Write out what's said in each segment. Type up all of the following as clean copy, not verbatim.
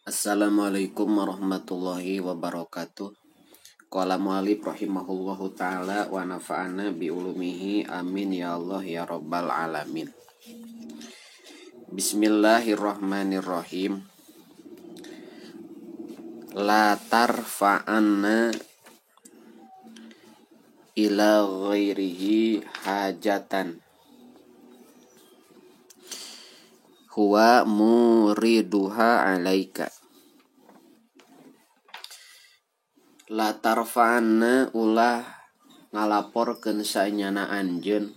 Assalamualaikum warahmatullahi wabarakatuh. Qala mu'allif rahimahullahu ta'ala wa nafa'ana bi ulumihi amin ya Allah ya rabbal alamin. Bismillahirrahmanirrahim. La tarfa'anna ila ghairihi hajatan huwa muriduha alaika. La tarfa'anna ulah ngalaporkeun sanyana anjeun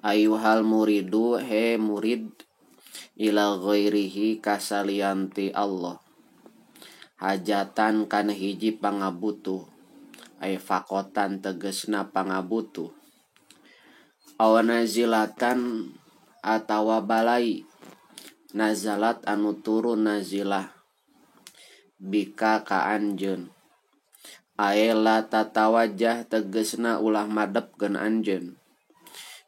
ayuhal muridu he murid ila ghairihi kasalianti Allah hajatan kana hiji pangabutuh ay faqotan tegesna pangabutuh aw nazilatan atawa balai nazalat anu turun nazilah bika ka anjeun aela tatawajjah tegesna ulah madepkeun anjeun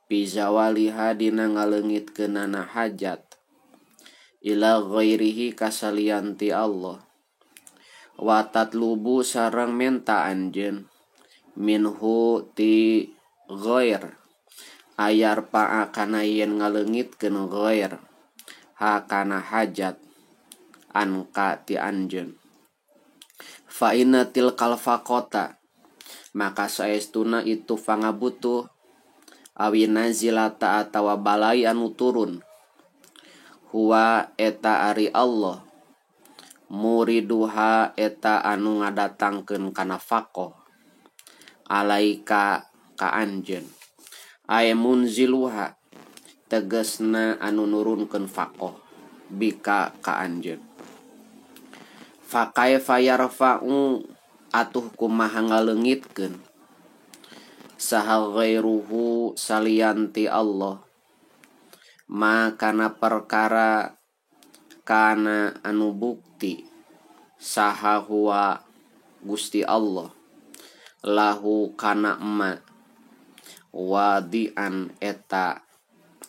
pizawaliha dina ngaleungitkeunana hajat ila ghairihi kasalianti Allah wa tatlubu sareng menta anjeun minhu ti ghair ayar pa'a kana yen ngaleungitkeun ghair ha kana hajat anka ti anjeun fa inna tilkal faqata maka saestuna itu pangabutuh awi nazilata atawa balai anu turun huwa eta ari Allah muriduha eta anu ngadatangkeun kana faqoh alaika ka anjeun ay munziluha tegesna anu nurunkeun faqoh bika ka anjeun fa kaifa yarfa'u atuh kumaha ngaleungitkeun saha ghairuhu salianti Allah ma kana perkara kana anu bukti saha huwa Gusti Allah lahu kana ma wadian eta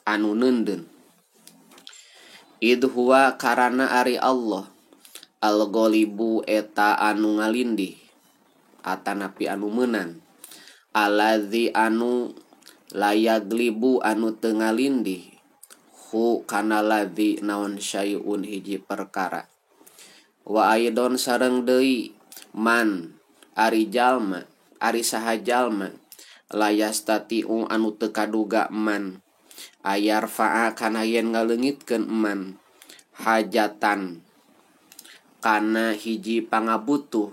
anu neundeun id huwa karana ari Allah al-ghalibu eta anu ngalindih atanapi anu meunang alladzi anu layaglibu anu teu ngalindih hu kana ladzi naon syai'un hiji perkara wa aidon sareng deui man ari jalma ari saha jalma layastatiu anu teu kaduga man ayarfa'a kana yen ngaleungitkeun man hajatan kana hiji pangabutuh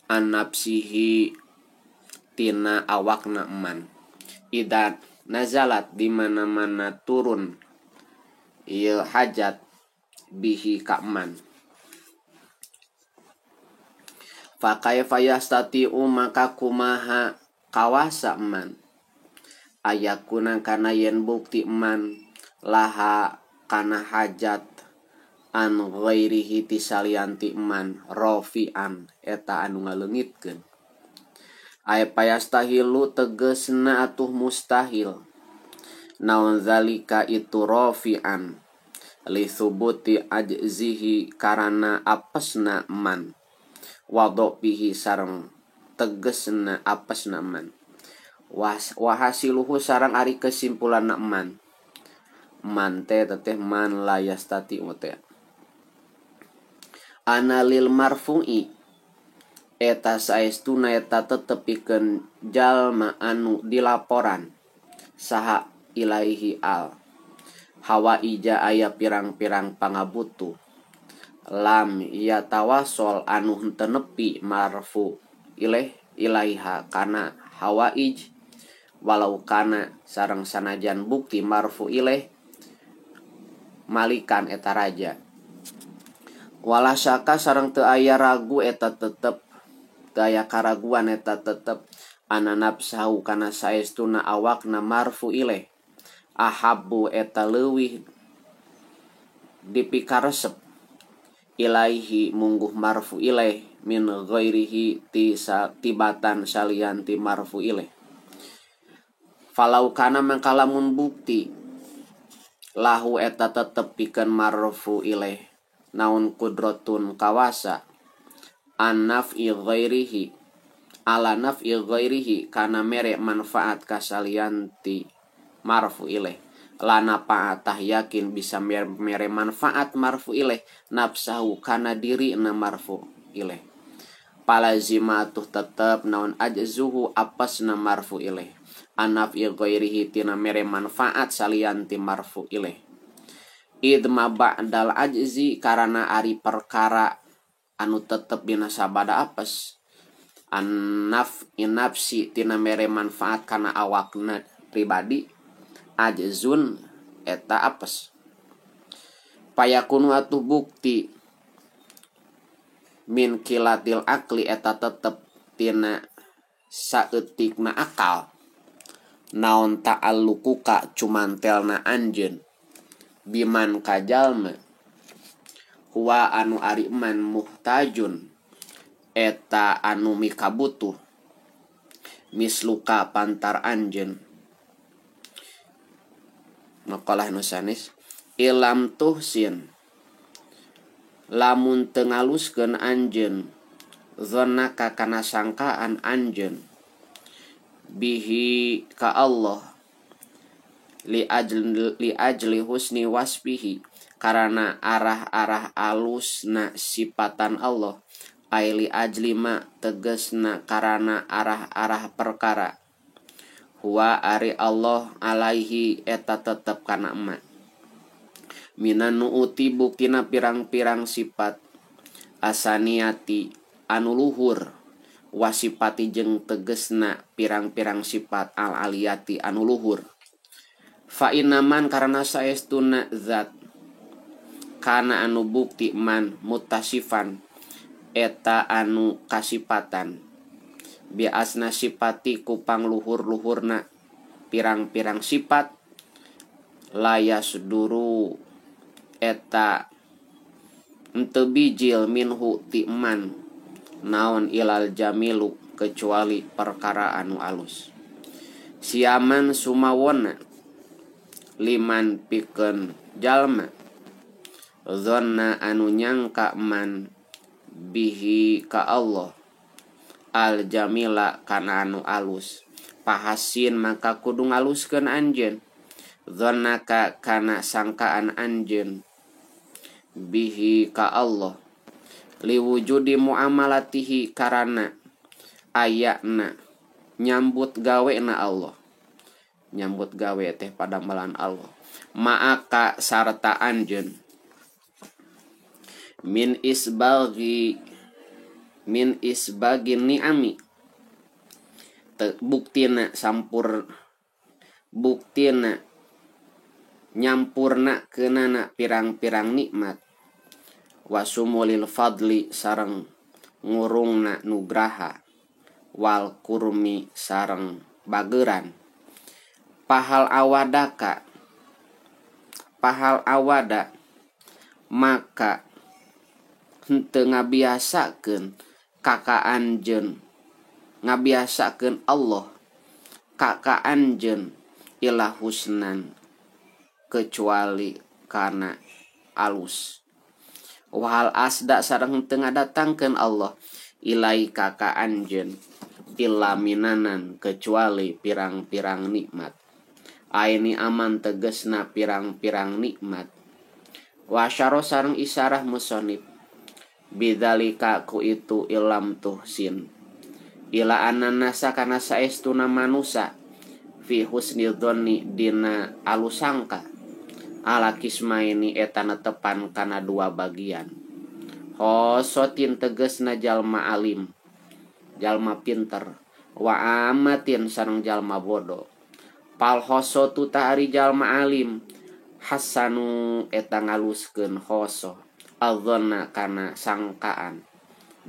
anapsihi tina awakna eman ida nazalat di mana-mana turun ieu hajat bihi ka eman fa kaifa yastatiu maka kumaha kawasa eman ayakuna kana yen bukti eman laha kana hajat an ghairihi ti salianti eman rafi'an eta anu ngaleungitkeun ay payastahilu tegesna atuh mustahil naon zalika itu rafi'an li thubuti ajzihi karana apesna eman wadho bihi sareng tegesna apesna eman wahasiluhu sareng ari kesimpulanna eman man teh teteh man la yastati teh analil marfu'i eta saestuna eta tetepikeun jalma anu dilaporan saha ilaihi al hawaija aya pirang-pirang pangabutuh lam yatawasol anu henteu nepi marfu ilaih ilaiha kana hawaij walau kana sareng sanajan bukti marfu ilaih malikan eta raja wala syaka sareng teu aya ragu eta tetep teu aya karaguan eta tetep ana nafsahu kana saestuna awakna marfu ilaih ahabbu eta leuwih dipikaresep ilaihi mungguh marfu ilaih min ghairihi ti tibatan salian ti marfu ilaih falau kana mangka lamun bukti lahu eta tetep pikeun marfu ilaih Naon kudrotun kawasa an naf'i ghairihi ala naf'i ghairihi kana mere manfaat kasalianti marfu ilaih lana pa'atah yakin bisa mere manfaat marfu ilaih nafsahu kana diri na marfu ilaih palazima tuh tetep naon ajzuhu apasna marfu ilaih an naf'i ghairihi tina mere manfaat salianti marfu ilaih idma ba'dal ajzi karana ari perkara anu tetep dina sabada apes an naf'i nafsi tina mere manfaat kana awakna pribadi ajzun eta apes payakunu atuh bukti min kilatil akli eta tetep tina saeutikna akal naon ta'alluquka cumantelna anjeun biman ka jalma huwa anu ari man muhtajun eta anu mikabutuh misluka pantar anjeun. Maqalah nu sanes ilam tuhsin lamun teu ngaluskeun anjeun zonnaka kana sangkaan anjeun bihi ka Allah li ajli husni wasfihi karana arah-arah alusna sipatan Allah ay li ajli ma tegesna karana arah-arah perkara huwa ari Allah alaihi eta tetep kana ma minan nuuti buktina pirang-pirang sifat asaniati anu luhur wasipati jeung tegesna pirang-pirang sifat al aliyati anu luhur fa innaman karana saestuna zat kana anu bukti man mutasifan eta anu kasipatan biasna sipati ku pangluhur-luhurna pirang-pirang sifat layasduru eta henteu bijil minhu ti man naon ilal jamilu kecuali perkara anu alus siaman sumawona liman pikeun jalma zonna anu nyangka man bihi ka Allah al jamila kana anu alus pahasin maka kudu ngaluskeun anjeun zonnaka kana sangkaan anjeun bihi ka Allah liwujudi muamalatihi karana ayana nyambut gawe na Allah nyambut gawe teh padamelan Allah ma'aka sarta anjeun min isbagi ni'ami buktina sampur buktina nyampurna kenana pirang-pirang nikmat wasumulil fadli sareng ngurungna nugraha wal kurmi sareng bageran pahal awadaka pahal awada maka henteu ngabiasakeun ka anjeun ngabiasakeun Allah ka anjeun illa husnan kecuali kana alus wahal asda sareng henteu ngadatangkeun Allah ilaika ka anjeun illa minanan kecuali pirang-pirang nikmat aini aman tegesna pirang-pirang nikmat wasyaro sareng isyarah musonib bidzalika ku itu ilam tuhsin ila ananasa kana saestuna manusa fi husni dzanni dina alusangka ala kismaini eta netepan kana dua bagian khosotin tegesna jalma alim jalma pinter wa amatin sareng jalma bodoh pal khosotu ta ari jalma alim hasanu eta ngaluskeun khoso adzonna kana sangkaan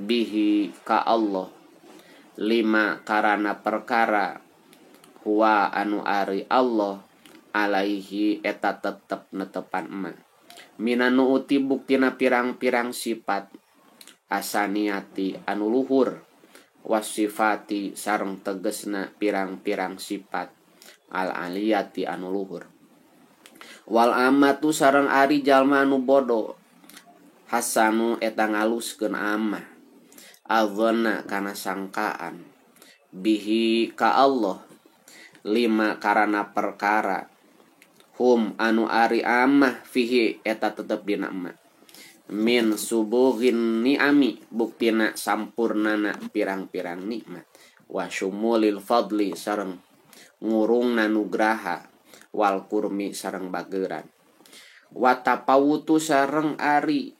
bihi ka Allah lima karana perkara huwa anu ari Allah alaihi eta tetep netepan ma minan nuuti buktina pirang-pirang sifat asaniati anu luhur wasifati sareng tegesna pirang-pirang sifat al aliyati anu luhur wal amatu sareng ari jalma anu bodoh Hasanu eta ngaluskeun amah adzonna kana sangkaan bihi ka Allah lima karana perkara hum anu ari amah fihi eta tetep dina emak min subughin ni'ami buktina sampurnana pirang-pirang nikmat wa syumulil fadli sareng ngurungna nugraha wal kurmi sareng bageran wa tapawutu sareng ari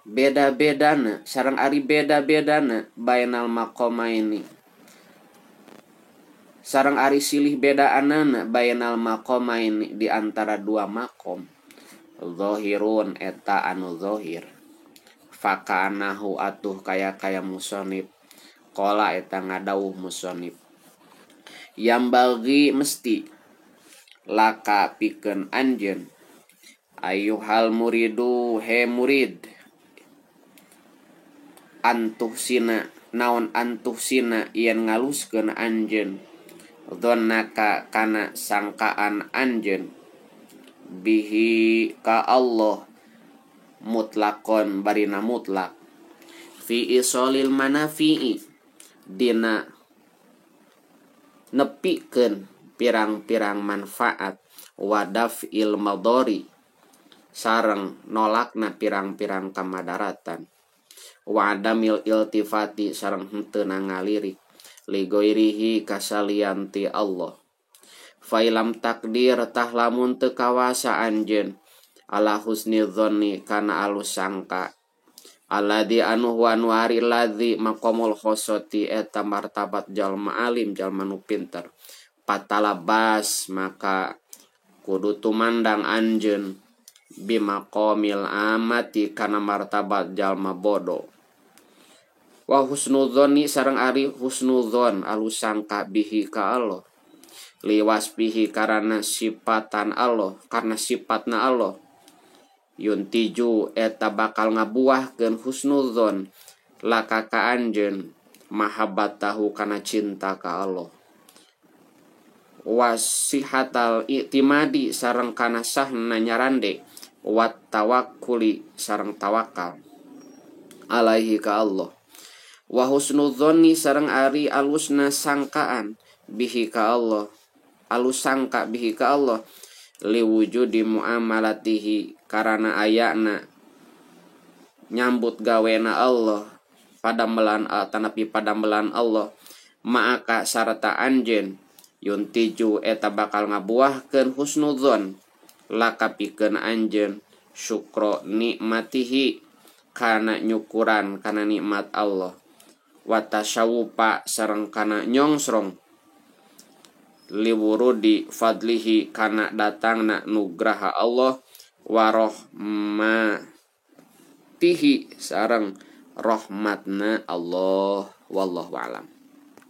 beda-bedana sareng ari beda-bedana bainal maqamaini sareng ari silih bedaanana bainal maqamaini di antara dua makom zahirun eta anu zahir fakanahu atuh kaya-kaya musonib qala eta ngadawuh musonib yang bagi mesti laka pikeun anjeun ayuhal muridu he murid antuh sina naon antuh sina yen ngaluskeun anjeun dhonnaka kana sangkaan anjeun bihi ka Allah mutlakon barina mutlak fi isolil manafi'i dina nepikeun pirang-pirang manfaat wadaf il madori sareng nolakna pirang-pirang kamadaratan wa adamil iltifati sareng henteu ngalirik li ghairihi kasalianti Allah failam takdir tah lamun teu kawasa anjeun ala husni dzanni kana alus sangka alladzi anu huwa anu ari ladzi maqamul khosoti eta martabat jalma alim jalma nu pinter patalabas maka kudu tumandang anjeun bimaqamil amati kana martabat jalma bodoh wa husnudzoni sareng ari husnudzon alus sangka bihi ka Allah liwasbihi karana sifatan Allah karena sifatna Allah yuntiju eta bakal ngabuahkeun husnudzon laka ka anjeun mahabbatahu kana cinta ka Allah wasihatal i'timadi sareng kana sahna nyarande wat tawakkuli sareng tawakal alaihi ka Allah wa husnudzoni sareng ari alusna sangkaan bihi ka Allah alus sangka bihi ka Allah liwujudi muamalatihi karana ayana nyambut gawena Allah padamelan tanapi padamelan Allah ma'aka sarta anjeun yuntiju eta bakal ngabuahkeun husnudzon laka pikeun anjeun syukro nikmatihi kana nyukuran kana nikmat Allah wa tasyawupa sareng kana nyongsrong liwurudi fadlihi kana datangna nugraha Allah warohmatihi sareng rahmatna Allah wallahu alam.